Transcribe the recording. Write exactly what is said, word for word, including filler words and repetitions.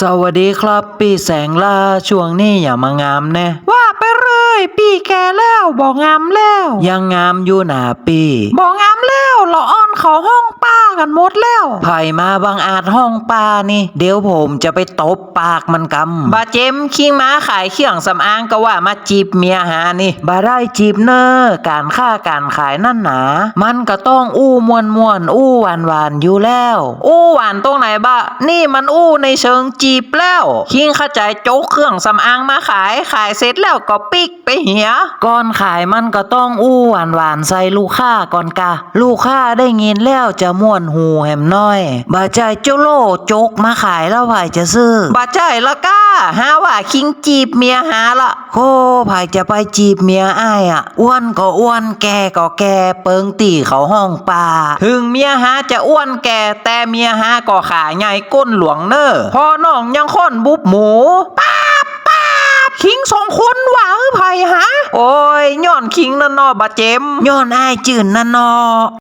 สวัสดีครับปี้แสงล่า ช่วงนี้อย่ามางามแน่ ว่าไปเลย ปี้แก่แล้ว บ่งามแล้ว ยังงามอยู่นาปี้ บ่งามแล้ว ละอ่อนเขาฮ้องป้ากั๋นหมดแล้ว ใผมาบังอาจฮ้องป้านี่ เดี๋ยวผมจะไปตบปากมันกำ บ่าเจม คิงมาขายเครื่องสำอางก็ว่ามาจีบเมียหานี่ บ่ได้จีบเน่อ ก๋านค้าก๋านขายนั่นหนา มันก็ต้องอู้ม่วนๆ อู้หวานๆ อยู่แล้ว อู้หวานตรงไหนบ่า นี่มันอู้ในเชิงจีบแล้ว คิงเข้าใจ๋จกเครื่องสำอางมาขาย ขายเสร็จแล้วก็ปิ๊กไปเหีย ก่อนขายมันก็ต้องอู้หวานๆ ใส่ลูกค้าก่อนกา ลูกค้าได้ยินแล้วจะม่วนหูแหมน้อย บ่ใจ้เจ้าโล่จกมาขายแล้วใผจะซื้อ บ่ใจ้ละก้า หาว่าคิงจีบเมียหาละ โธ่ ใผจะไปจีบเมียอ้ายอะ อ้วนก็อ้วน แก่ก็แก่ เปิงตี้เขาฮ้องป้า ถึงเมียหาจะอ้วนแก่ แต่เมียหาก็ขาใหญ่ก้นหลวงเน่อ พ่อน้องยังค้นบุบหมู ป๊าบป๊าบ คิงสองคนว่าหื้อใผหา โอ้ย ย้อนคิงนั่นเนาะบ่าเจม ย้อนอ้ายจื้นนั่นเนาะ